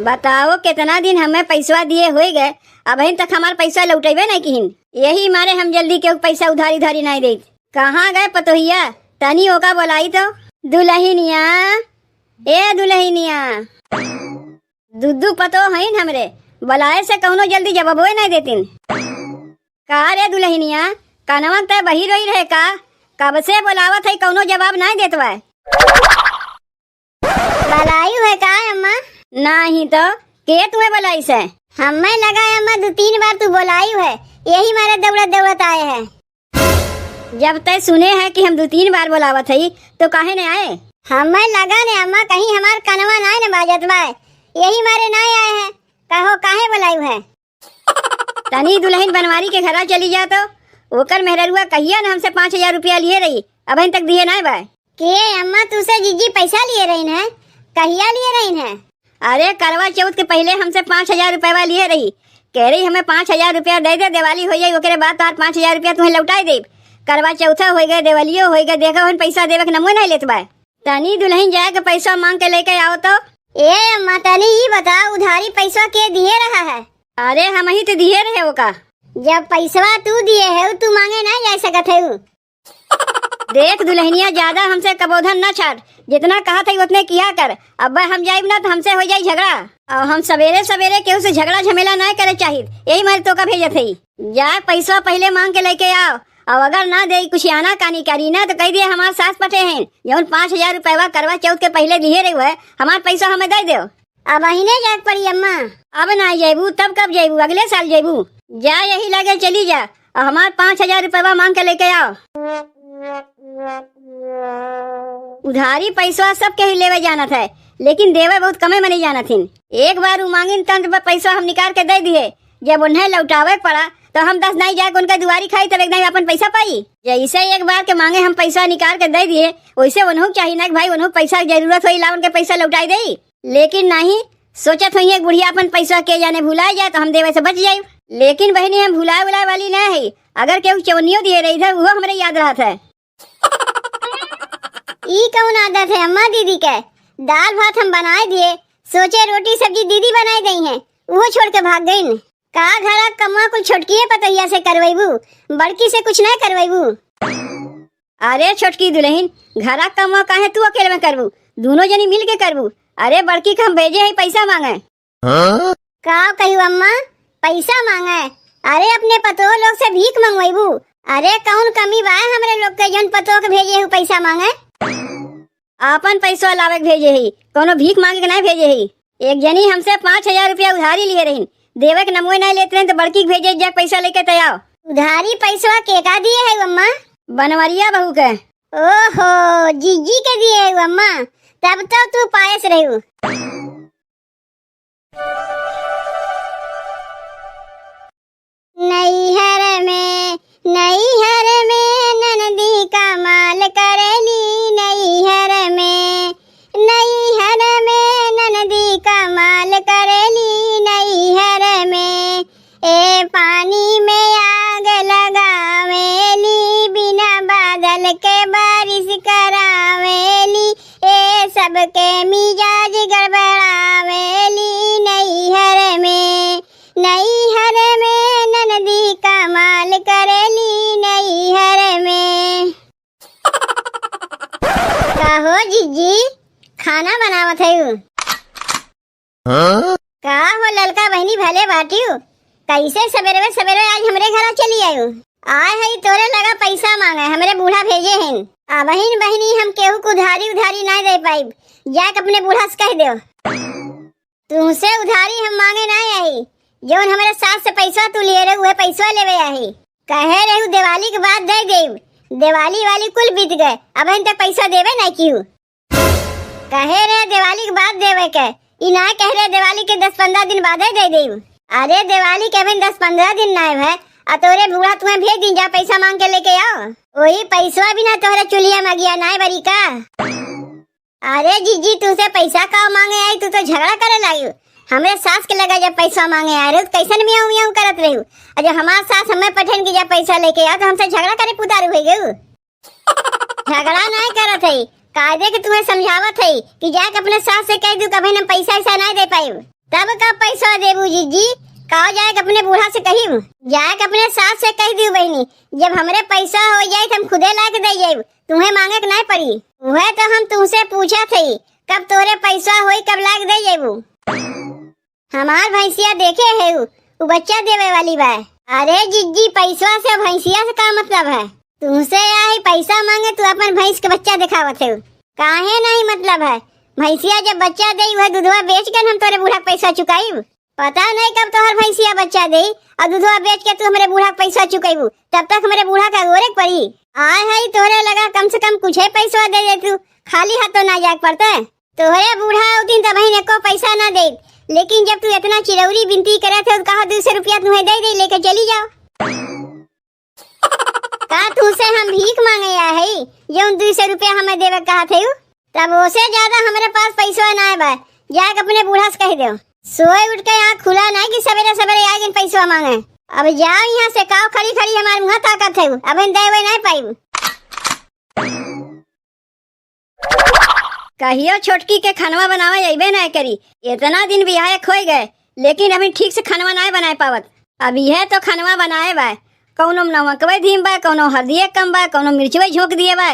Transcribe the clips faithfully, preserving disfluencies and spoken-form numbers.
बताओ, केतना दिन हमें पैसवा दिए होइ गए, अबहिन तक हमार पैसा लौटइबे नाहीं किहिन। यही मारे हम जल्दी केहू पैसा उधारी उधारी नाहीं देत। कहाँ गए पतोहिया? तनी ओका बोलाई तो। दुलहिनिया, ए दुलहिनिया। दुद्दू पतोह हईन हमरे, बोलाए से कउनो जल्दी जवाबवे नाहीं देतिन। का रे दुलहिनिया, कनवा तय बहिर ओहिर है का? कब से बोलावत है, कउनो जवाब नाहीं देत बा। बोलायु है का अम्मा? नाहीं तो, के तुहे बोलाइस है? हमें लगा है अम्मा, दू तीन बार तू बोलायु है, यही मारे दौड़त दौड़त आए है। जब तय सुने है कि हम दू तीन बार बोलावत हई, तो काहे न आए? हमें लगा ने अम्मा, कहीं हमार कनवा नाहीं न बाजत बा, यही मारे नाहीं आए हैं। कहो, काहे बोलायु है? तनी दुलहिन बनवारी के घरा चली जा तो, ओकर मेहररुआ कहिया न हमसे पाँच हजार रुपया लिए रही, अबहिन तक दिए नाहीं बा। के अम्मा, तुसे जिज्जी पैसा लिए रहिन है? कहिया लिए रहिन है? अरे, करवा चौथ के पहिले हमसे पाँच हजार रुपयवा लिए रही। कह रही, "हमें पाँच हजार रुपया दे दे, दिवाली होइ जाई, ओकरे बाद तोहार पाँच हजार रुपया तुहें लौटाई देब।" करवा चौथा होइ गए, दिवालियो होइ गए, देखा हन पैसा देवे के नमवे नाहीं लेत बा। तनी दुलहिन जाए के पैसा मांग के लेके आओ तो। ए अम्मा, तनी ई बताओ, उधारी पैसा के दिए रहा है? अरे, हमही तो दिए रहे ओका। जब पैसवा तू दिए है, तू मांगे नाहीं जा सकत है। देख दुलहिनिया, ज्यादा हमसे कबोधन न छाट, जितना कहत हई उतने किया कर। अब हम जाइब ना तो हमसे होइ जाई झगड़ा, और हम सबेरे सबेरे केहू से झगड़ा झमेला नाहीं करे चाहित, यही मारे तोका भेजत हई। जा पैसवा पहिले मांग के लेके आओ, और अगर ना देई, कुछ आनाकानी करी ना तो कहि दिए हमार सास पठे हैं, जौन पाँच हजार रुपयवा करवा चौथ के पहिले दिहे रही है, हमार पैसा हमें दे देव। अबहिने जाए के पड़ी अम्मा। अब ना जइबू, तब कब जइबू? अगले साल जइबू। जा, यही लगे चली जा, और हमार पाँच हजार रुपयवा मांग के लेके आओ। उधारी पैसवा सब केहू लेवे जानत है, लेकिन देवे बहुत कमे मनी जानत हिन। एक बार उ मांगिन तन प-, पैसवा हम निकाल के दे दिए, जब उन्हें लौटावे के पड़ा तो हम दस नाहीं जाके उनके दुआरी खाई, तब एक नाहीं अपन पैसा पाई। जैसे एक बार के मांगे हम पैसा निकाल के दे दिए, वैसे उन्हों के चाहिए ना कि भाई उन्हों पैसा के जरूरत होई, ला उनके पैसा लौटाई देई। लेकिन नाहीं, सोचत होइहैं कि बुढ़िया अपन पैसा के जाने भुलाए जाए तो हम देवे से बच जाई। लेकिन बहिनी, हम भुलाए उलाए वाली ना है, अगर केहू चवनियो दिए रही था, वो हमरे याद रहत है। ई कौन आदत है अम्मा दीदी के? दाल भात हम बनाए दिए, सोचे रोटी सब्जी दीदी बनाए गई हैं, वो छोड़ के भाग गईन। का घरा कमवा कुल छोटकिए पतोहिया से करवैबू, बड़की से कुछ नहीं करवैबू? अरे छोटकी दुलहिन, घरा कमवा काहे तू अकेले में करबू? दूनो जनी मिल के करबू। अरे बड़की के हम भेजे हई पैसा मांगे। हाँ? का कहियो अम्मा, पैसा मांगे? अरे अपने पतोह लोग से भीख मंगवैबू? अरे कौन कमी बा हमरे लोग के जौन पतोह के भेजे हू पैसा मांगे? आपन पैसा लावे के भेजे हई, कौनो भीख मांगे के नहीं भेजे हई। एक जनी हमसे पाँच हजार रुपया उधारी लिए रहिन, देवे के नमवे नहीं लेत रहिन, तो बड़की के भेजे जा पैसा लेके तै आओ। उधारी पैसवा के का दिए है अम्मा? बनवरिया बहू के। ओहो, जीजी के दिए है अम्मा, तब तो तू पायस रहू। नैहर में, नैहर में ननदी कमाल करेली, नैहर में, नैहर में ननदी कमाल करेली, नैहर में। ए पानी में आग लगावेली, बिना बादल के बारिश करावेली, ए सबके मिजाज गड़बड़ावेली, नैहर में। नैहर में ननदी कमाल करेली नैहर में। का हो जीजी, खाना बनावत हयू? हाँ? का हो ललका बहिनी, भले बाटियो? कैसे सबेरवे सबेरवे आज हमरे घरा चली आयू? आए हई तोरे लगा पैसा मांगे, हमरे बूढ़ा भेजे हैं। आ बहिन बहिनी, हम केहू के उधारी उधारी ना दे पाइब, जाके अपने बूढ़ा से कह देव। तुमसे उधारी हम मांगे ना आई, जौन हमरे सास से पैसा तू लिए रहे, उहे पैसा लेवे आई। कहे रहू दिवाली के बाद दे देब, दिवाली वाली कुल बीत गए, अबहिन तक पैसा देवे ना किहू। कहे रहे दिवाली के बाद देवे के, ई ना कह रहे दिवाली के दस पन्द्रह दिन बादे दे देब। अरे दिवाली के अबहिन दस पन्द्रह दिन ना भए, आ तोरे बूढ़ा तुम्हें भेज दी, जा पैसा मांग के लेके आओ। वही पैसवा बिना तोहरे चूल्हिया में अगिया ना बरी का? अरे जीजी, तुमसे पैसा का मांगे आई, तू तो झगड़ा करे लागी। हमरे सास के लगा जब पैसा मांगे आए रहे, तो कैसन मियाऊं मियाऊं करत रही? और जब हमार सास हमें पठेन की जब पैसा लेके आ, तो हमसे झगड़ा करे पुदारू हो गयू। झगड़ा नहीं करत है, कायदे के तुम्हें समझावत है कि जाके अपने सास से कह दू, कभी हम पैसा ऐसा नहीं दे पाए। तब कब पैसा देबू जिज्जी? का जाए के अपने बूढ़ा से कहिब? जाए के अपने सास से कहि दियो बहिनी, जब हमरे पैसा होइ जाई त हम खुदे लाइके दइ जाइब, तुहें माँगे के नाहीं पड़ी। उहै त हम तुहसे पूछत हई, कब तोहरे पैसा होई, कब लाइके दइ जाइबू? हमार भैंसिया देखे है उ, उ बच्चा देवे वाली बा। अरे जिज्जी, पैसवा से भैंसिया से का मतलब है? तुमसे आई पैसा माँगे, तू अपन भैंस के बच्चा देखावत है। काहे नाहीं मतलब है? भैंसिया जब बच्चा देई, उहै दुधवा बेच के न हम तोरे बूढ़ा के पैसा चुकाइब। पता नाहीं कब तोहर भैंसिया बच्चा देई अउर दुधवा बेच के तू हमरे बूढ़ा के पैसा चुकइबू। तब तक हमरे बूढ़ा के अगोरे के पड़ी। आए हई तोहरे लगा, कम से कम कुछे पैसवा दे दे तू, खाली हाथों ना जाए के पड़ते। तोहरे बूढ़ा होतिन तबहिन एको पैसा ना देत, लेकिन जब तू एतना चिरौरी बिनती करत हो, त कहा दुइ सौ रुपया तुहें दइ देई, लेके चली जाओ। का तुहसे हम भीख माँगे आए हई, जउन दुइ सौ रुपया हमें देवे के कहत हइउ? तब ओसे ज्यादा हमरे पास पैसवा नाहीं बा, जाके अपने बूढ़ा से कहि देउ। सोए उठ के आँख खुला नाहीं कि सबेरे सबेरे आए जिन पैसवा माँगे। अब जाओ इहाँ से, काव खड़ी खड़ी हमार मुँह ताकत हइउ, अबहिन देवे नाहीं पाइब। कहियो छोटकी के खनवा बनावे अइबे नाय करी। एतना दिन बियाहे क होइ गए, लेकिन अभी ठीक से खनवा नाय बनाए पावत। अब इहे तो खनवा बनाए बा, कउनो नमकवे धीम बा, कउनो हरदिये कम बा, कउनो मिर्चवे झोंक दिए बा।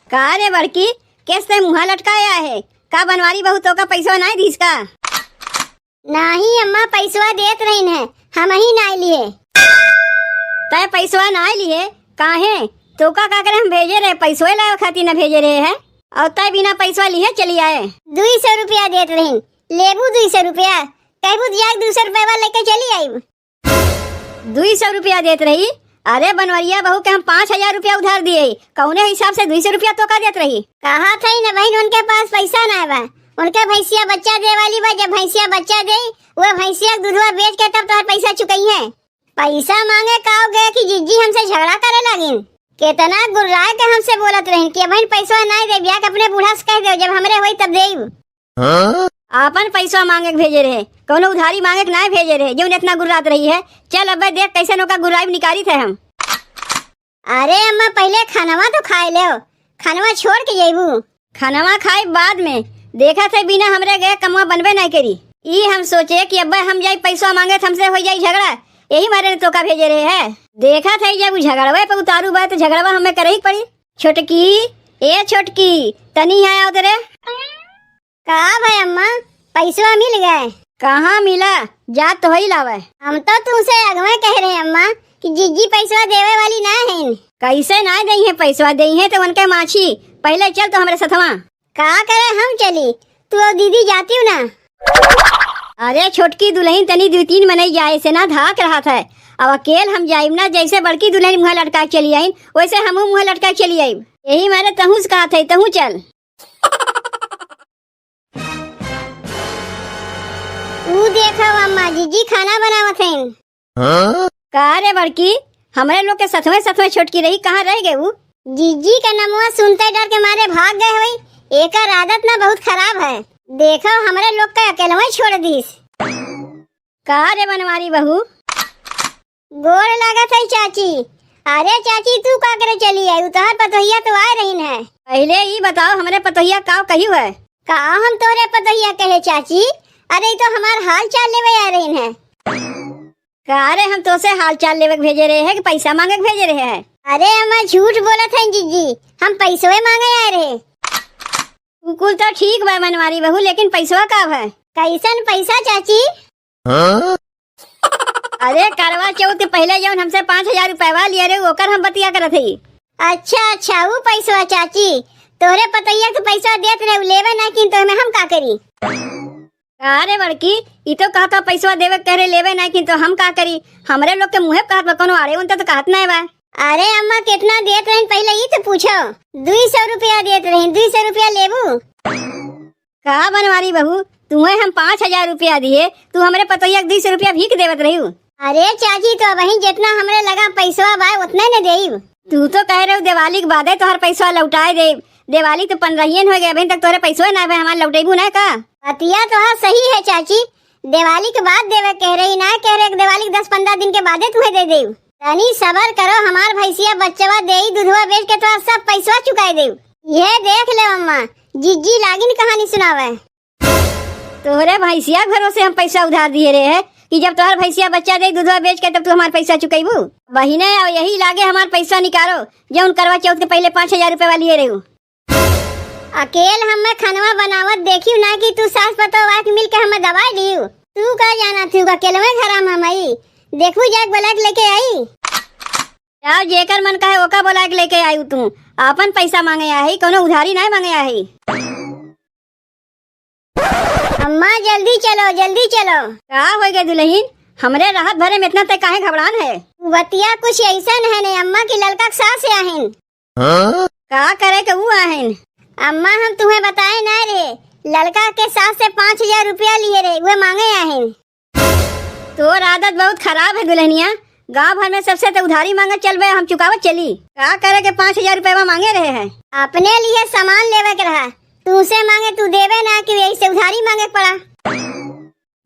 का रे बड़की, केस ते मुँहा लटकाए आहे? का बनवारी बहू तोका पैसवा नाय दीस का? नाहीं अम्मा, पैसवा देत रहिन है, हमहीं नाय लिहे। तै पैसवा नाय लिहे? काहे? तोका का करे हम भेजे रहे, पैसवे लावे खातिर न भेजे रहे है? अउर तै बिना पैसवा लिहे चली आए। दुइ सौ रुपया देत रहिन, लेबू दुइ सौ रुपया? कहबू त जाके दुइ सौ रुपया लेके चली आइब। दुइ सौ रुपया देत रही? अरे बनवरिया बहू के हम पाँच हजार रुपया उधार दिए ही, कउने हिसाब से दुइ सौ रुपया तोका देत रही? कहत हई न बहिन, उनके पास पैसा नाय बा, उनके भैंसिया बच्चा दे वाली बा, जब भैंसिया बच्चा देई, उहे भैंसिया के दूधवा बेच के तब तोहर पैसा चुकइहें। पैसा माँगे काव गए कि जिज्जी हमसे झगड़ा करे लागिन। केतना गुर्राए के हमसे बोलत रहिन कि अबहिन पैसवा नाय देब, जाके अपने बूढ़ा से कहि देउ, जब हमरे होई तब देब। हाँ? आपन पैसवा माँगे के भेजे रहे, कउनो उधारी माँगे के नाय भेजे रहे, जउन एतना गुर्रात रही है। चल अब्बे देख कइसन ओका गुर्राई में निकारित है हम। अरे अम्मा, पहिले खनवा तो खाए लेव, खनवा छोड़ के जइबू। खनवा खाइब बाद में, देखत है बिना हमरे गए कमवा बनबे नाय करी। ई हम सोचे कि अब्बे हम जाई पैसवा माँगे त हमसे होइ जाई झगड़ा, एही मारे न तोका भेजे रहे है। देखत है जब उ झगड़वे पे उतारू बा त झगड़वा हमें करही के पड़ी। छोटकी, ए छोटकी, तनी यहाँ आओ त रे। का भय अम्मा, पैसवा मिल गए? कहाँ मिला, जा तोहई लावे। हम तो तुमसे अगवे कहे रहे अम्मा कि जिज्जी पैसवा देवे वाली ना हइन। कइसे ना देइहें पैसवा, देइहें त उनके माछी। पहिले चल तो हमरे सथवा। का करे हम चली, तू अउर दीदी जातिउ ना? अरे छोटकी दुलहिन तनी दुइ तीन मनई जाए से ना धाक रहत है, अब अकेल हम जाइब ना, जइसे बड़की दुलहिन मुँह लटका के चली आइन, वइसे हमहूँ मुँह लटका के चली आइब। एही मारे तहूँ से कहत है, तहूँ चल। ऊ देखो अम्मा, जिज्जी खाना बनावत हइन। हाँ? का रे बड़की, हमरे लोग के सथवे सथवे छोटकी रही, कहाँ रह गए ऊ? जिज्जी के नमवा सुनते डर के मारे भाग गए होई। एकर आदत ना बहुत खराब है, देखो हमरे लोग के अकेलवे छोड़ दीस। का रे बनवारी बहू? गोड़ लागत है चाची। अरे चाची, तू का करे चली आई? उ तोहर पतोहिया तो आए रहिन है। पहिले ई बताओ, हमरे पतोहिया का कहियो है? का हम तोहरे पतोहिया कहे चाची? अरे, ई तो हमार हाल चाल लेवे आए रहिन है। का रे, हम तोसे हाल चाल लेवे के भेजे रहे है कि पैसा माँगे के भेजे रहे है? अरे अम्मा, झूठ बोलत है जिज्जी, हम पैसवे माँगे आए रहे। उ कुल तो ठीक बा मनवारी बहू, लेकिन पैसवा का है? कइसन पैसा चाची? हाँ? अरे, करवा चौथ के पहिले जउन हमसे पाँच हजार रुपयवा लिहे रहे, ओकर हम बतिया करत हई। अच्छा, अच्छा, उ पैसवा चाची, तोहरे पतोहिया के पैसवा देत रहे, उ लेवे ना किन, तो एमे हम का करी? का रे बड़की, ई तो कहत बा पैसवा देवे के कहे रहे, लेवे ना किन, तो हम का करी? हमरे लोग के मुँहे पे कहत बा, कउनो आड़े उनते तो कहत नाय बा। अरे अम्मा, केतना देत रहिन पहिले ई तो पूछो। दुइ सौ रुपया देत रहिन, दुइ सौ रुपया लेबू? का बनवारी बहू, तुहें हम पाँच हजार रुपया दिहे, तू हमरे पतोहिया के दुइ सौ रुपया भीख देवत रहिउ? अरे चाची, तो अबहिन जेतना हमरे लगा पैसवा बा, ओतने न देइब। तू तो कहे रहू दिवाली के बादे तोहर पैसवा लौटाए देइब। दिवाली तो पन्द्रहियन होइ गए, अबहिन तक तोहरे पैसवा ना आवे, हमार लौटेबू ना का? बतिया तोहार सही है चाची, दिवाली के बाद देवे कह रही, ना कह रहे कि दिवाली के दस पन्द्रह दिन के बादे तुहें दे देइब। तनी सबर करो, हमार भैंसिया बच्चवा देई, दूधवा बेच के तोहार सब पैसवा चुकाए देइब। ये देख ले अम्मा, जिज्जी लागिन कहानी सुनावे। तोहरे भैंसिया के भरोसे हम पैसा उधार दिए रहे हैं कि जब तोहर भैंसिया बच्चा दे दूधवा बेच के तब तू हमार पैसा चुकैबू। बहिने, अब यही लागे हमार पैसा निकालो, जौन करवा चौथ के पहले पाँच हजार रुपया लिए रहू। अकेल हमें खनवा बनावत देखियो ना कि तू सास पतोह आके मिल के हमें दबाई दियो। तू का जाना थी अकेलवे घरा में हमारी। देखू जाके बोला के लेके आई। जाओ, जेकर मन कहे ओका बोला के लेके आई तू। आपन पैसा मांगे आई, कोनो उधारी नहीं मांगे आई। अम्मा, जल्दी चलो, जल्दी चलो। का हो गए दुल्हन? हमरे राहत भरे में इतना ते काहे घबरान है? बतिया कुछ ऐसन है ने अम्मा, की ललका के सास से आहिन। हाँ? का करे के ऊ आहिन? अम्मा, हम तुम्हें बताए ना रे, ललका के सास से पाँच हजार रुपया लिए रे, वे मांगे आहिन। तोर आदत बहुत खराब है दुल्हनिया, गांव भर में सबसे तो उधारी मांगत चलबे, हम चुकावत चली। का करे के पाँच हजार रुपया मांगे रहे हैं? अपने लिए सामान लेवे के रहा, तू से मांगे तू देवे ना, कि यही से उधारी मांगे के पड़ा।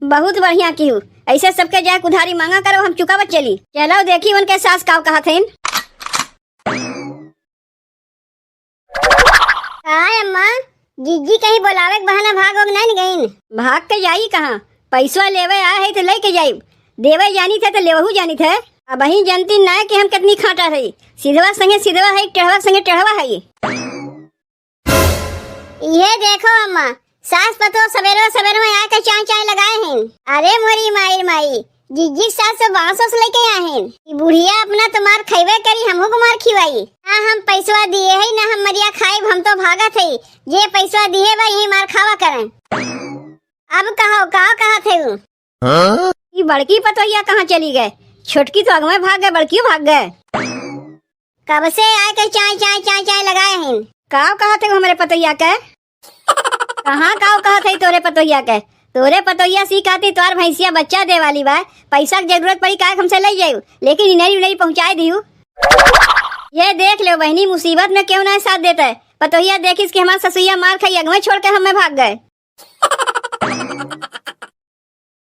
बहुत बढ़िया किहू, ऐसे सबके जाके उधारी मांगा करो, हम चुकावत चली। चलो देखी उनके सास काव कहत हईन। काय अम्मा, जिज्जी कहीं बोलावे के बहाना भाग होग नहीं गईन? भाग के जाई कहाँ? पैसवा लेवे आए है तो लेके जाई, देवे जानी थे तो लेवहू जानी थे। अब ही जनती ना कि हम कितनी खाटा है, सिधवा संगे सिधवा है, टेढ़वा संगे टेढ़वा है। ये देखो अम्मा, सास पतोह सवेरे सवेरे में आके चाय चाय लगाए हैं। अरे मोरी माई रे माई, जिज्जी के सास से बांस ओस लेके आए हैं। ई बुढ़िया अपना तो मार खइबे करी, हमहू को मार खिवाई। ना हम पैसवा दिए है, ना हम मरिया खाइब, हम तो भागत है। जे पैसवा दिए बा, यही मार खावा करें। अब कहो, का कहत है उ? हाँ? ई बड़की पतोहिया कहाँ चली गए? छोटकी तो अगवे भाग गए, बड़कियो भाग गए। कब से आए के चाय, चाय, चाय, चाय लगाए हैं। काव कहत है हमरे पतोहिया के? कहाँ काव कहत है तोरे पतोहिया के? तोरे पतोहिया सी कहती तोर भैंसिया बच्चा दे वाली बा, पैसा के जरूरत पड़ी, काहे हमसे ले जायू, लेकिन इनरी उनरी पहुँचाए दियू। ये देख लो बहनी, मुसीबत में क्यों ना साथ देता है। पतोहिया देखिस कि हमार ससुइया मार खाई, अगवे छोड़ के हमें भाग गए।